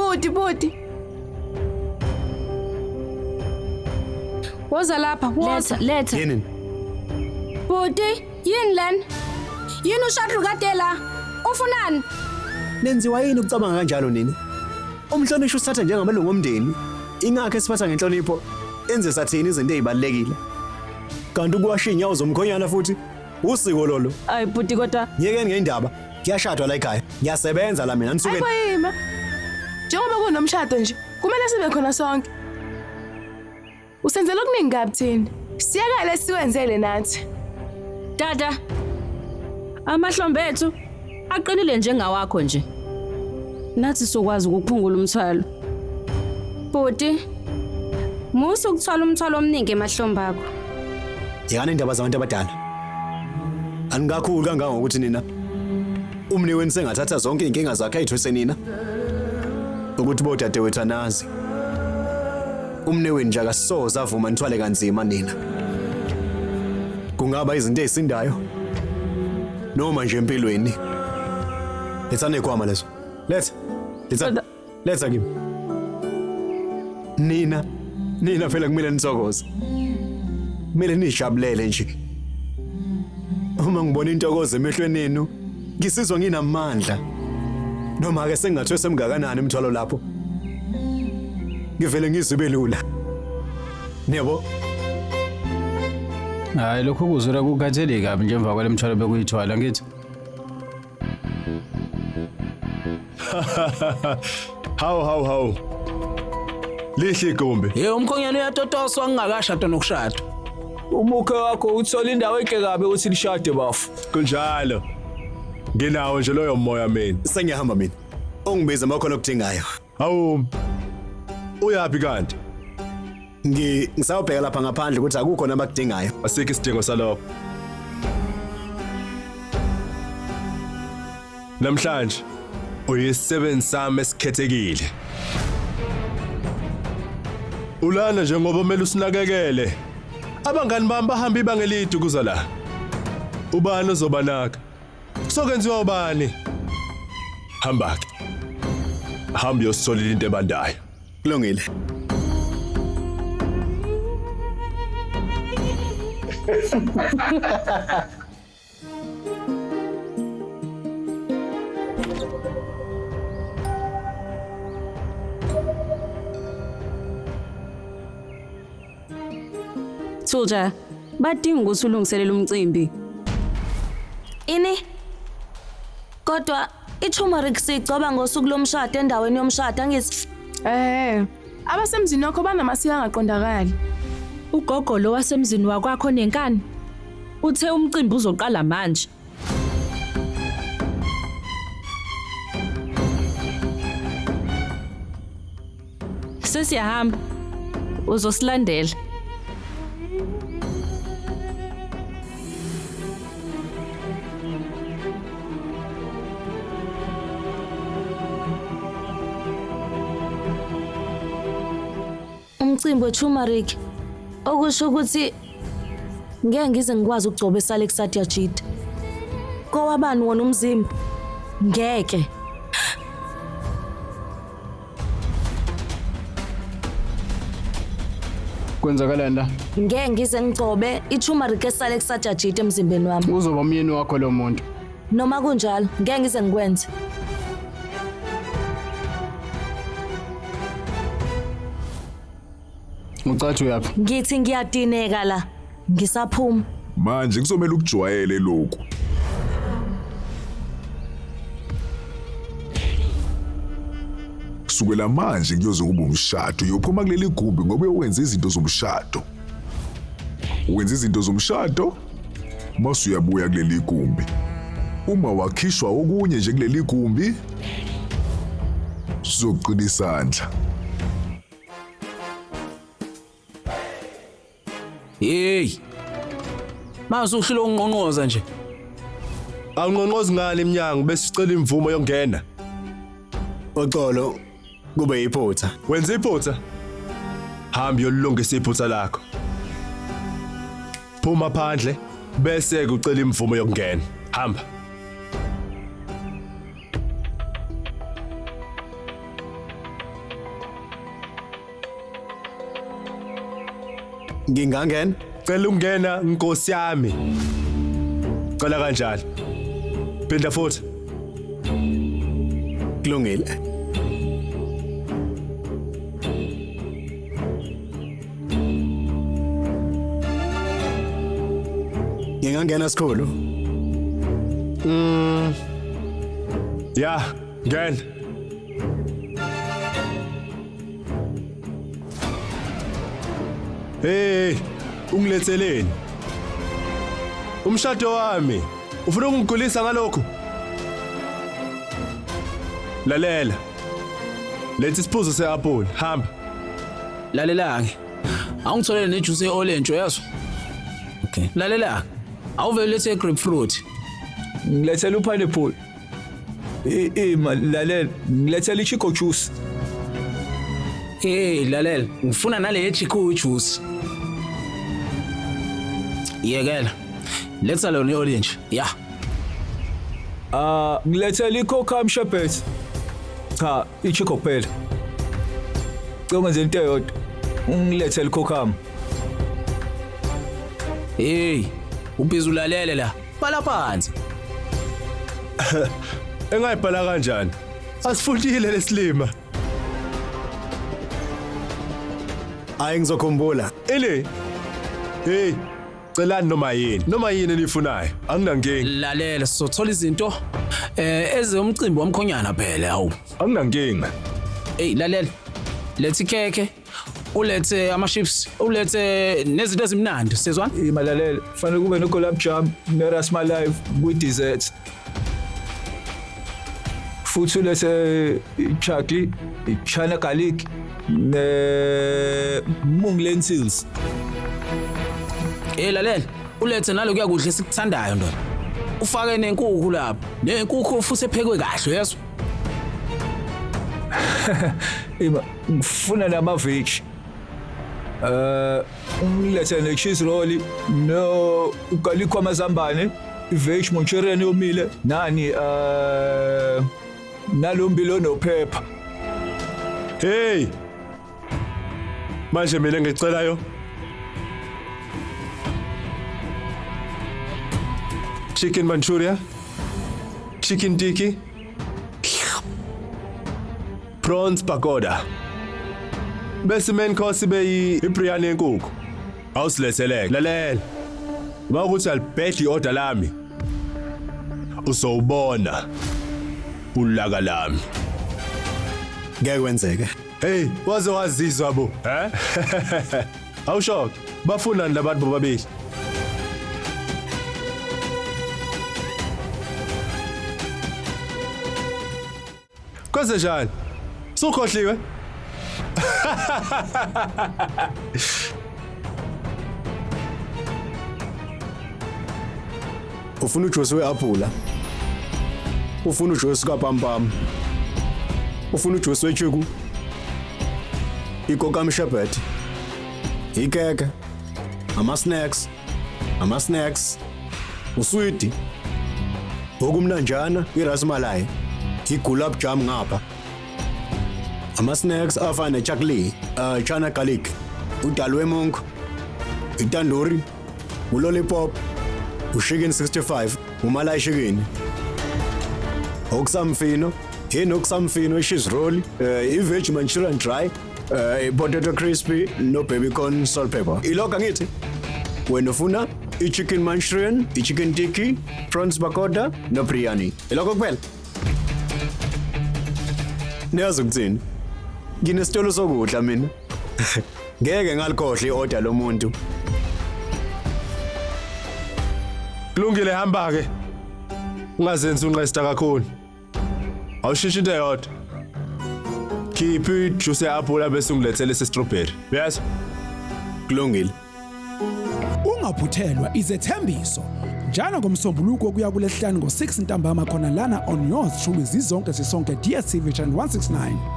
Bhuti, bhuti. Woza lapha, woza. Letha, letha. Yini? Bhuti, yini lena? Yini ushadlu kade la? Ufunani? Nenziwa yini ukucabanga kanjalo nini? Umhlonishwa usithatha njengamalungu omndeni. Ingakho esiphatha ngenhlonipho enze sathini izinto ezibalulekile. Kanti ukuwasha inyawo zomkhonyana futhi usiko lolo. Ay bhuti kodwa Ngiyekeni ngendaba. Kuyashadwa la ekhaya. Ngiyasebenza la mina nisuke. Ayibo yima. Njengoba kunomshado nje, kumele sibe khona sonke. Usenzela okuningi kabi thina. Siyakale siwenzele nathi. Dada. Amahlombe ethu aqinile njengawakho nje. Nathi sokwazi ukuphungula umthwalo. Bhuti, musa ukuthwala umthwalo omningi emahlombe akho. Yekani indaba zabantu abadala. Anikakhulu kangangokuthi nina umniweni sengathatha zonke izinkinga zakhe ayithwese nina. Ukuthi bodadewethu anazi. Umneweni nje akasoze avuma nithwale kanzima nina. Kungaba izinto ezisindayo noma nje empilweni. Lethani ikhwama lezo. Letha. Letha. Letha kimi. Nina, nina phela kumele nithokoze. Kumele nijabulele nje. Uma ngibona intokozo emehlweni enu, ngisizwa nginamandla. Noma ke sengingathwesa semngakanani imithwalo lapho. Ngivele ngizwe lula. Niyabo? Hayi lokhu kuzwela kukhathele kabi nje emva kwale mthwalo bekuyithwala ngithi. Hawu hawu hawu. Lihle igumbi. Hey umkhonyane uyatotoswa ngingakashadwa nokushadwa. Umukhe wakho uthola indawo enhle kabi ukuthi lishade bafo. Kunjalo. Nginawo nje loyo moya mina. Sengiyahamba mina. Ungibize uma khona okudingayo. Hawu. Uyaphi kanti? Ngi ngisawubheka lapha ngaphandle ukuthi akukho nabakudingayo. Asikho isidingo salokho. Namhlanje uyisisebenzi sami esikhethekile. Ulana njengoba kumele usinakekele. Abangani bami bahamba ibanga elide ukuza la. Ubani ozobanaka? Sokwenziwa ubani? Hamba ke. Hamba uyositholela into ebandayo. Kulungile. Thulja, badinga ukuthi ulungiselele umcimbi. Ini? Kodwa i-turmeric siyigcoba ngosuku lomshado endaweni yomshado angithi Eh, abasemzini wakho banamasiko angaqondakali. Ugogo lo wasemzini wakwakho nenkani uthe umcimbi uzoqala manje. Sesiyahamba. Uzosilandela. Umcimbi we-turmeric okusho ukuthi ngeke ngize ngikwazi ukugcoba esale kuSatyajit. Kowabani wona umzimba? Ngeke. Kwenzakalani la? Ngeke ngize ngigcobe i-turmeric esale kuSatyajit emzimbeni wami. Uzoba umyeni wakho lo muntu. Noma kunjalo, ngeke ngize ngikwenze. Ucathi uyaphi? Ngithi ngiyadineka la. Ngisaphuma. Manje kuzomela ukujwayele lokhu. Kusukela manje kuyoze kube umshado, uyophuma kuleli gumbi ngoba uyowenza izinto zomshado. Wenza izinto zomshado mase uyabuya kuleli gumbi. Uma wakhishwa okunye nje kuleli gumbi sizoqina isandla. Hey. Mase uhlule unqonqoza nje. Awunqonqozi ngani eminyango bese ucela imvumo yokungena? Uxolo kube iphutha. Wenza iphutha. Hamba uyolungisa iphutha lakho. Phuma phandle bese kucela imvumo yokungena. Hamba. Ngingangena? Cela ukungena nkosi yami. Cela kanjalo. Phinda futhi. Kulungile. Ngingangena sikhulu. Ya, ngena. Hey, ungiletheleni? Umshado wami. Ufuna ukungigulisa ngalokho? Lalela. Letha isiphuzo se-apple, hamba. Lalela-ke. Awungitholele nejuice ye-orange uyezwa? Okay. Lalela. Awuvele ulethe i-grapefruit. Ngilethela upineapple. Ima lalela, ngilethela ichico juice. Hey, lalela, ngifuna nale ye-chico juice. Yekela. Letha lona i-orange. Ya. Ah, ngilethela i-coca sherbet. Cha, ichico kuphela. Cela ungenze into eyodwa. Ungilethele i-coca. Hey, ubhizi ulalele la. Bhala phansi. Engayibhala kanjani? Asifundile lesilima. Hayi ngizokhumbula. Ini? Hey, celani noma yini. Noma yini enifunayo. Anginankinga. Lalela, sizothola izinto ezomcimbi womkhonyana phela hawu. Anginankinga. Hey, lalela. Letha ikhekhe, ulethe ama-chips, ulethe nezinto ezimnandi, sizwana? Ima lalela, fanele kube no-gulab jam, ne-rasmalai kwi-dessert. Futhi ulethe i-chakli, i-chana garlic, ne mung lentils. Hey lalela, ulethe nalokuya kudla esikuthandayo ndoda. Ufake nenkukhu lapho. Nenkukhu futhi ephekwe kahle, uyezwa? Ima ngifuna nama-veg. Ungilethe ne-cheese roll, no ugalikho wamazambane, i-veg manchurian yomile, nani nalombilo nophepha. Hey. Manje mina ngicelayo. Chicken Manchuria, chicken tiki, prawns pagoda. Bese main course ibe i-biryani yenkukhu. Awusiletheleke. Lalela. Uma ukuthi alibhedli i-order lami. Uzowubona ulaka lami. Ngeke kwenzeke. Hey, waze wazizwa bo, eh? Awushoke. Bafunani labantu bobabili? Kwenze njani? Sukhohliwe? Ufuna ujuice we-apula. Ufuna ujuice kapampam. Ufuna ujuice wechuku. Ikokam sherbet. Ikeke. Ama-snacks. Ama-snacks. Uswidi. Okumnanjana irasmalai. Igulab jam ngapha. Ama-snacks afana nechakli, chana garlic, udal wemonk, itandoori, ulollipop, ushicken 65, umalai chicken. Okusamfino, yini okusamfino, i-cheese roll, i-veg manchurian dry, i-potato crispy, no baby corn salt pepper. Ilokho angithi? Wena ufuna i-chicken manchurian, i-chicken tikki, prawns pakoda, no biryani. Ilokho kuphela. Niyazi ukuthini? Nginesitolo sokudla mina. Ngeke ngalikhohle i-order lomuntu. Kulungile hamba ke. Ungazenzi unqesta kakhulu. Awushintshe into eyodwa. Khipha ijuice ye-apple bese ungilethele ese-strawberry. Uyezwa? Kulungile. Ungaphuthelwa izethembiso njalo ngomsombuluko kuya kulesihlanu ngo-6 ntambama khona lana on yours truly zizonke sisonke DStv channel 169.